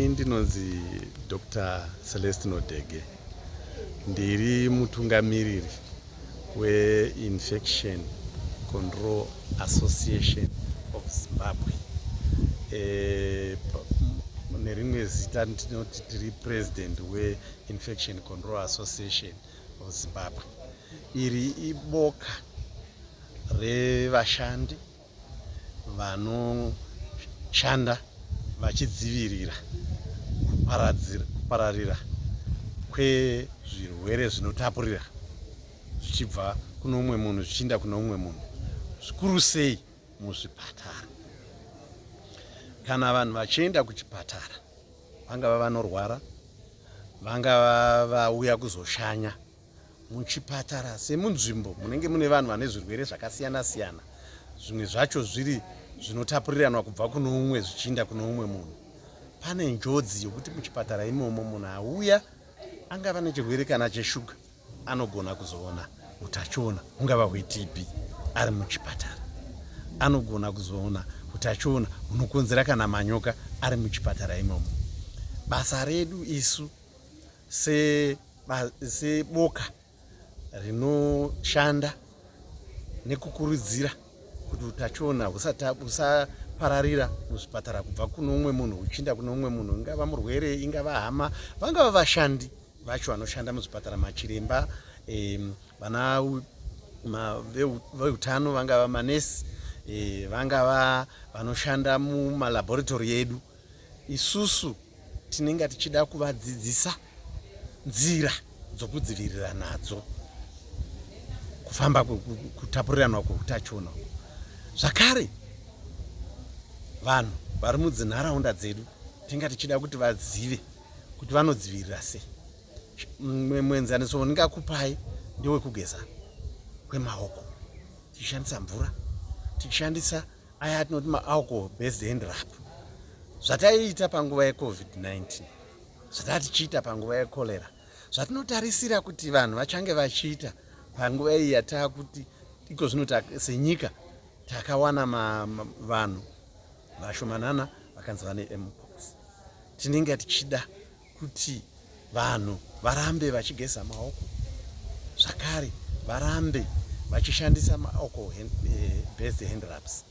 Ndinonzi Dr. Celestino Dege. Ndiri mutungamiriri weInfection Control Association of Zimbabwe. E, nerimwe zita ndinoti tiri president weInfection Control Association of Zimbabwe. Iri iboka revashandi vanoshanda vachidzivirira kupararira kwezvirwere zvinotapurira zvichibva kune umwe munhu zvichiinda kune umwe munhu, zvikuru sei muzvipatara. Kana vanhu vachienda kuchipatara, vangava vanorwara, vangava vauya kuzoshanya Muchipatara semunzvimbo munenge mune vanhu vane zvirwere zvakasiyana siyana, zvimwe zvacho zviri zvinotapuriranwa kubva kune umwe zvichiinda kune umwe munhu. Pane njodzi yokuti muchipatara imomo munhu auya angava nechirwere kana cheshuga anogona kuzoona utachiona hungava hweTB ari muchipatara. Anogona kuzoona utachiona hunokonzera kana manyoka ari muchipatara imomo. Basa redu isu seboka rinoshanda nekukurudzira kuti utachiona husapararira muzvipatara kubva kune umwe munhu huchiinda kune umwe munhu, ingava murwere, ingava hama, vangava vashandi vacho vanoshanda muzvipatara, machiremba, vana veutano, vangava manesi, vangava vanoshanda mumalaboratory edu. Isusu tinenge tichida kuvadzidzisa nzira dzokudzivirira nadzo kufamba kutapuriranwa kweutachiona. Zvakare vanhu vari mudzinharaunda dzedu tinga tichida kuti vazive kuti vanodzivirira sei. Mumwe muenzaniso wandingakupai ndewekugeza kwemaoko tichishandisa mvura, tichishandisa aya atinoti maalcohol based hand rub, zvataiita panguva yeCovid-19, zvataa tichiita panguva yecholera, zvatinotarisira kuti vanhu vachange vachiita panguva iyi yataakuti iko zvino senyika takawana vanhu vashomanana vakanzi vane mpox. Tinenge tichida kuti vanhu varambe vachigeza maoko, zvakare varambe vachishandisa maalcohol based hand rubs.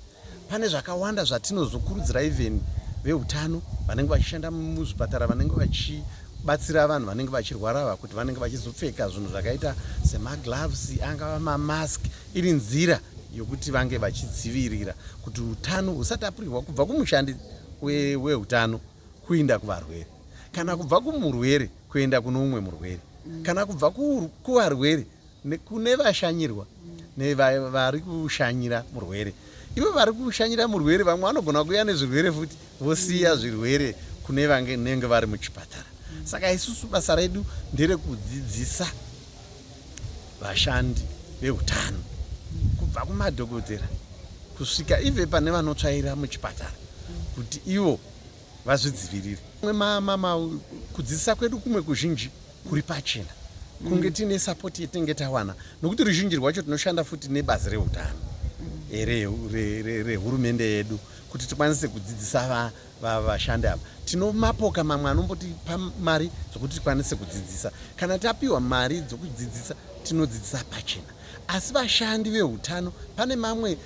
Pane zvakawanda zvatinozokurudzira even veutano vanenge vachishanda muzvipatara, vanenge vachibatsira vanhu vanenge vachirwara ava, kuti vanenge vachizopfeka zvinhu zvakaita semagloves, angava mamask, iri nzira yokuti vange vachidzivirira kuti utano husatapurirwa kubva kumushandi weutano kuinda kuvarwere, kana kubva kumurwere kuenda kune umwe murwere, kana kubva kuvarwere kune vashanyirwa nevari kushanyira murwere. Ivo vari kushanyira murwere vamwe vanogona kuuya nezvirwere futi, vosiya zvirwere kune vanenge vari muchipatara. Saka isusu basa redu nderekudzidzisa vashandi veutano, kubva kumadhokotera kusvika ive pane vanotsvaira muchipatara, kuti ivo vazvidzivirire. Kudzidzisa kwedu kumwe kuzhinji kuri pachena, kunge tiine sapoti yetinenge tawana, nokuti ruzhinji rwacho tinoshanda futi nebazi reutano rehurumende yedu kuti tikwanise kudzidzisa vashandi ava. Tino mapoka mamwe anombotipa mari dzokuti tikwanise kudzidzisa. Kana tapiwa mari dzokudzidzisa, tinodzidzisa pachena. Asi vashandi veutano pane mamwe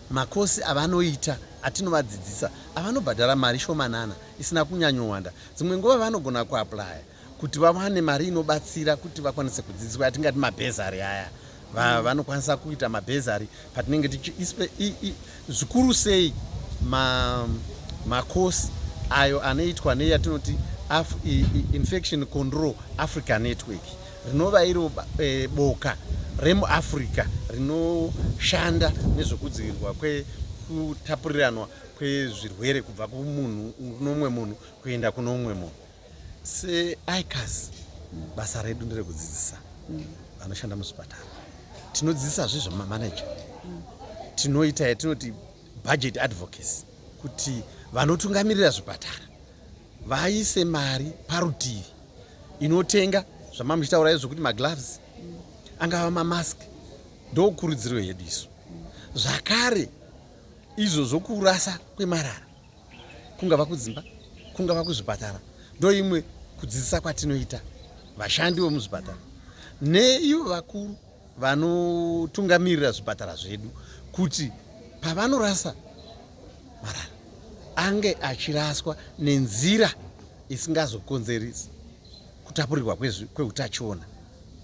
makosi avanoita atinovadzidzisa avanobhadhara mari shomanana isina kunyanyowanda. Dzimwe nguva vanogona kuaplaya kuti vawane mari inobatsira kuti vakwanise kudzidziswa, yatingati mabhezari aya. Vanokwanisa kuita mabhezari patinenge tichi zvikuru sei makosi ayo anoitwa neyatinoti Infection Control Africa Network, rinova iro boka remuAfrica rinoshanda nezvekudzivirirwa kwekutapuriranwa kwezvirwere kubva kumunhu kunomwe munhu kuenda kuno umwe munhu. SeICAS basa redu nderekudzidzisa vanoshanda muzvipatara. Tinodzidzisazve zvemamanager. Tinoita yatinoti budget advocacy, kuti vanotungamirira zvipatara vaise mari parutivi inotenga zvamamuchitaura izvo, kuti magloves, angava mamask. Ndokurudziro yedu isu. Zvakare izvo zvokurasa kwemarara, kungava kudzimba, Kungava kuzvipatara, ndoimwe kudzidzisa kwatinoita vashandi vemuzvipatara neivo vakuru vanotungamirira zvipatara zvedu kuti pavanorasa marara ange achiraswa nenzira isingazokonzerisi kutapurirwa kweutachiona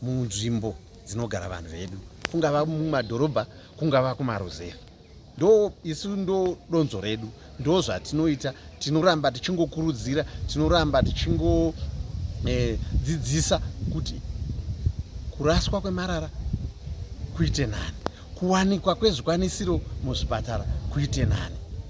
munzvimbo dzinogara vanhu vedu, kungava mumadhorobha, kungava kumaruzevha. Ndo isu ndo donzvo redu, ndo zvatinoita. Tinoramba tichingokurudzira, tinoramba tichingodzidzisa kuti kuraswa kwemarara kuite nani, kuwanikwa kwezvikwanisiro muzvipatara kuite nani.